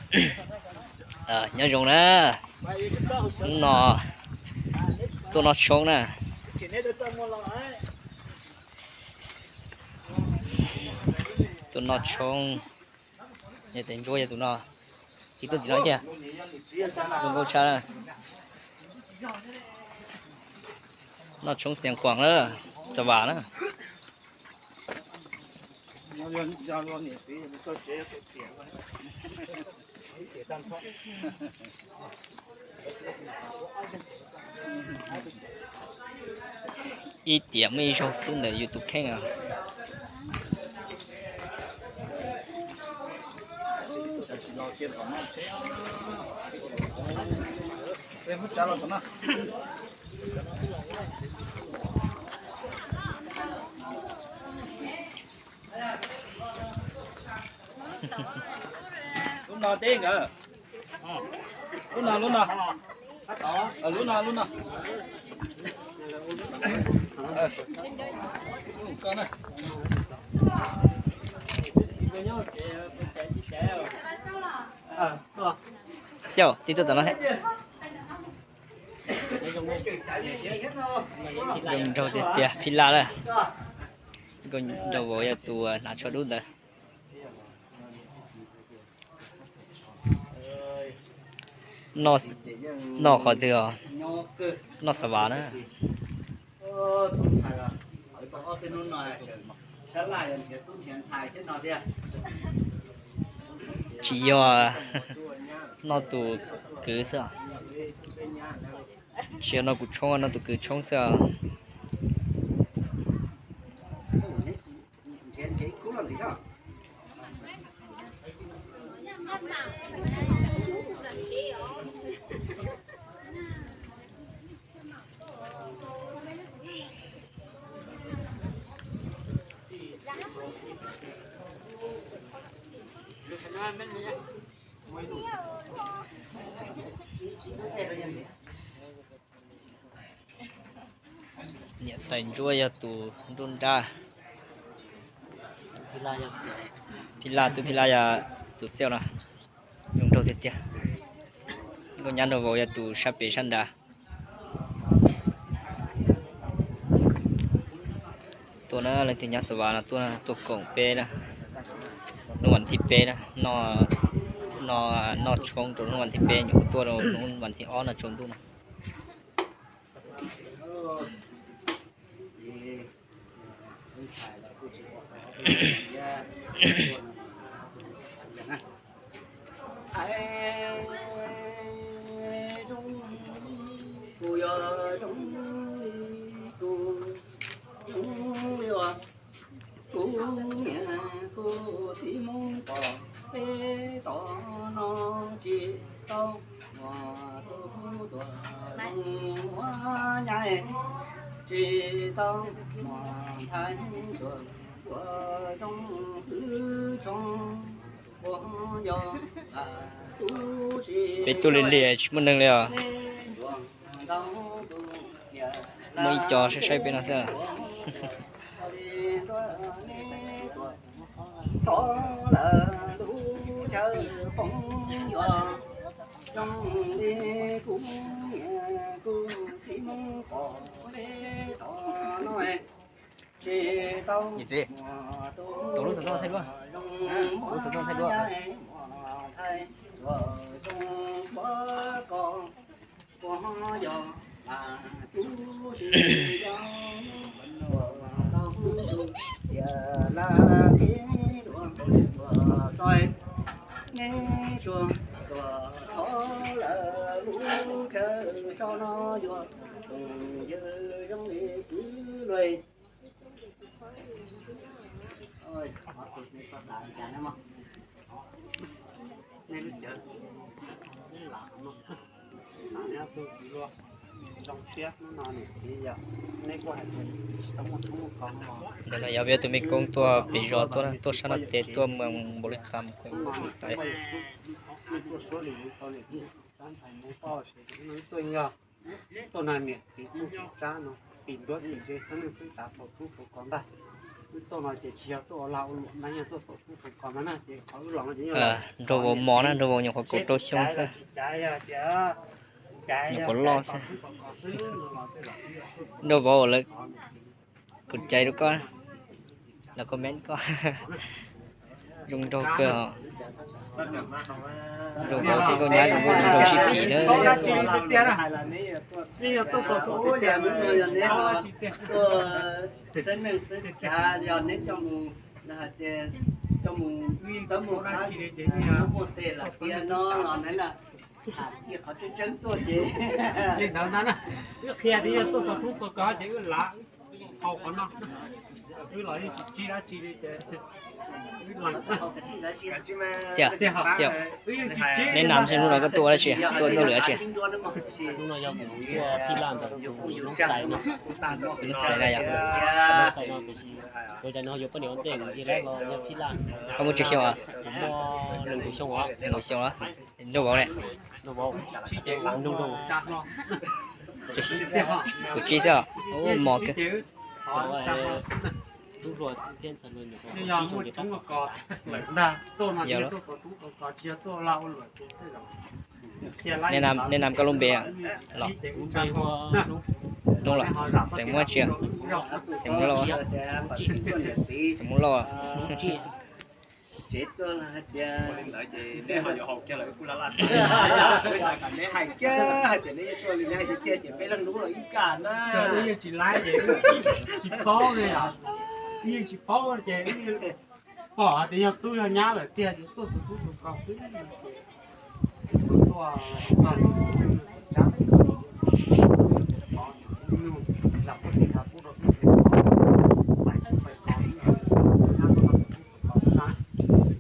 Nyob zoo na, hnub no tuaj noj tshoob na. Tuaj noj tshoob, yog tes ntsuab yog tus no, tiv tuaj tim no tiag. Zoo nkauj tshaj na. Noj tshoob Xiav Khuam na, Xa Vas na. Ib tiam muaj ib zaug xwb ntawm yus tus kheej os. Lub no teb nkawd. Lub no, lub no. Lub no, lub no. Xyaum, tib tuaj tom no. Zoo nraug tiag tiag, phij laj lawm. Nkauj nraug vauv yog tus hnav tsho dub ntawd. Noj qhov twg os? Noj Xa Vas na. Tsis yog, noj tus kwv xwb. Tsis yog noj kuv tshoob, noj tus kwv tshoob xwb. Niam tais ntsuab yog tus nruab nrab. Phij laj, tub phij laj yog tus xiaum no. Zoo nraug tiag tiag. Nkauj nyab nraug vauv yog tus sab pem sab nrad. Tuaj na, leej twg nyob Xa Vas no tuaj, tuaj koom peb na. Hnub vas thib peb na, noj tshoob rau hnub vas thib peb, nyuam qhuav tuaj rau hnub vas thib ob no tsaus ntuj no. Kuv yog zoo li kuv, zoo li uas kuv niam kuv txiv Hmoob pom peb tom no tsis tau muaj tus tuaj zoo ua nyab, tsis tau muaj ntxhais tuaj ua zoo hwj tshoob. Peb tuaj lig lig tsis muaj neeg li os. Muaj ib co saib saib peb no xwb. Niam txiv, tus lub xov tooj thaij duab, lub xov tooj thaij duab. Ntawm no yog peb tus me koob tuaj pem zos tuaj, tuaj sab no ces tuaj moos npaum li qas mus xaiv. Tuaj nag niam txiv tub tub tsab no, tim nruab tim ze xeeb leej xeeb tav faus tub faus kos ntag. Nraug vauv mos na, nraug vauv nyuam qhuav kaum rau xyoo xwb. Nyuam qhuav loj xwb. Nraug vauv lawv kuv cais rau koj, lawv comment koj. Zoo nraug kawg. Nraug vauv thiab nkauj nyab zoo nkauj zoo nraug sib phim na. Li ntawd na, wb qhia tias yog tuaj xov tooj txog koj ces wb lav, wb haus qhov no, wb los yeej tsis tsib dab tsi li ces. Neb nam, hnub no koj tuaj dab tsi, tuaj txoj lwm dab tsi? Hnub no yog kuv tuaj phij laj ntawm tus Loob Xais no. Loob Xais na yog? Loob Xais no tiam sis ua cas no yuav poj niam ua ntej kuv thiaj los nyob phij laj. Koj muaj tsawg xyoo os? Kuv muaj nees nkaum xyoo os. Nees nkaum xyoo os. Nraug vauv ne? Nraug vauv, nraug vauv. Kaum tsib xwb os. Ua mos kawg. Tub hluas thiab ntxhais hluas nyuam qhuav kaum tsib xyoo ces pab kom xav. Yog lawm. Neb nam, koj lub npe los? Lub los? Xeem muab tsi? Xeem muab los? Xeem muab los? Tsev tuaj hais tias neb ho yuav haus kiag lawm, kuj laj laj xav, neb hais kiag hais tias neb yuav tuaj li neb hais tiag tiag ces peb leej lub los ib kam na. Wb yeej tsis laib ces wb tsis paub li, wb yeej tsis paub ces wb pom hais tias yog tub yog nyab lawm tiag ces tuaj xov tooj tus kos xwb.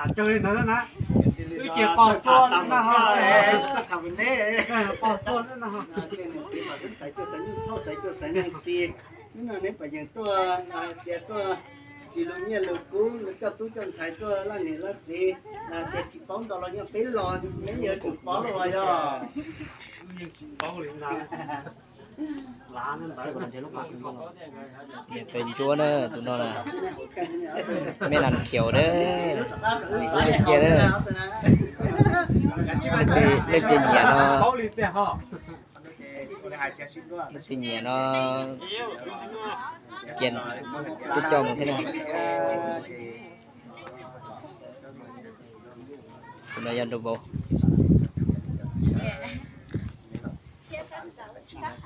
Tham txog li ntawd na, wb ces qog xua na ho, qog xua na ho. Hnub no neb pom yees tuaj hais tias tuaj tsis lug nyiaj lug kub, coj tub coj ntxhais tuaj laj niam laj txiv, hais tias tsis paub ntau los yog peb los neb yuav tsum paub los yog. Niam tais ntsuab na, tus no na. Meb nam khiaus dab, ntxim hlub tiag tiag dab. Leej twg nyiam no, leej twg nyiam no, cia tuaj coj mus thiab na. Tus no yog nraug vauv.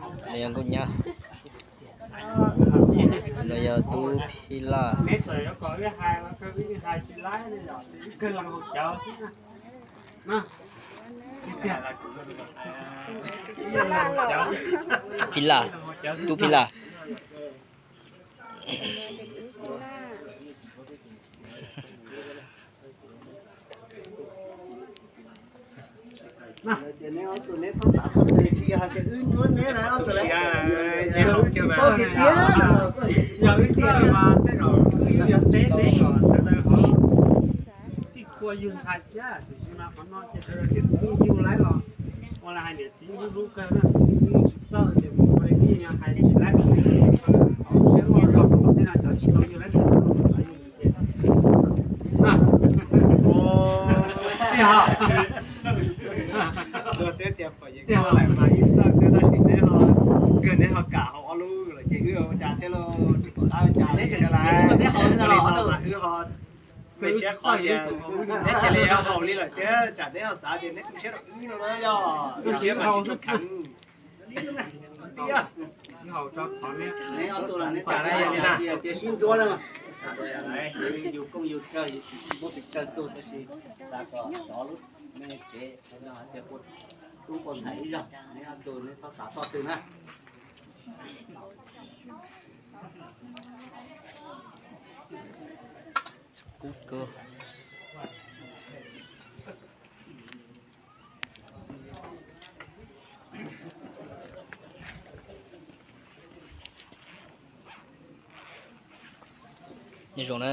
Tus no yog nkauj nyab. Tus no yog tub phij laj. Phij laj, tub phij laj. Yog wb txawj mas tej zaum wb yuav teb teb kom sawv daws ho tij khua yug ntxhais thiab, tiam sis mas qhov no ces sawv daws niam txiv yug laib los ua li hais niam txiv hlub hlub kawg na, wb yeej tsis txawj ces mus ua li wb yeej hais tsis laib, siab loj zog tej no cov tsis tau yug laib ntawd. Tiag, tiag, tiag, mas ib txawj xwb tab sis neb ho, kawg neb ho kam haus ob lub lawm ces wb ua cas thiab lauj, tsis pom qab ua cas li thiab lauj. Ua li no mas wb ho peb siab qhov tias neb cia li haus li lawm thiab tsam neb ho xav tias neb tu siab rau wb no na yog, tu siab mas tsis tshua kheev. Neb ob tug los neb xav tias sib ntsuab na, yus kooj yus tsawg yus tsis muab pes tsawg tug tab sis xav kom sov lub me tsev no hais tias tub npau nthaim ib zaug, neb ob tug neb txhob xav txoj twg na. Kub kawg. Nyob zoo na.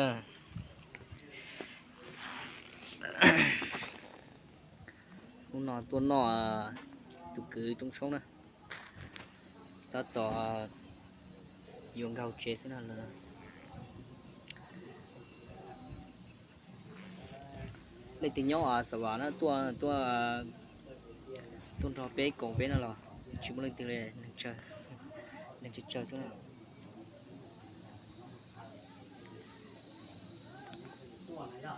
Hnub no tuaj noj tus kwv Tooj Tshoob na. Tab tom yuav nkag hauv tsev xwb na. Leej twg nyob Xav Vam na tuaj, tuaj nrog peb koom peb no los tsis muaj leej twg li, neeg tsawg, neeg tsawg tsawg xwb na.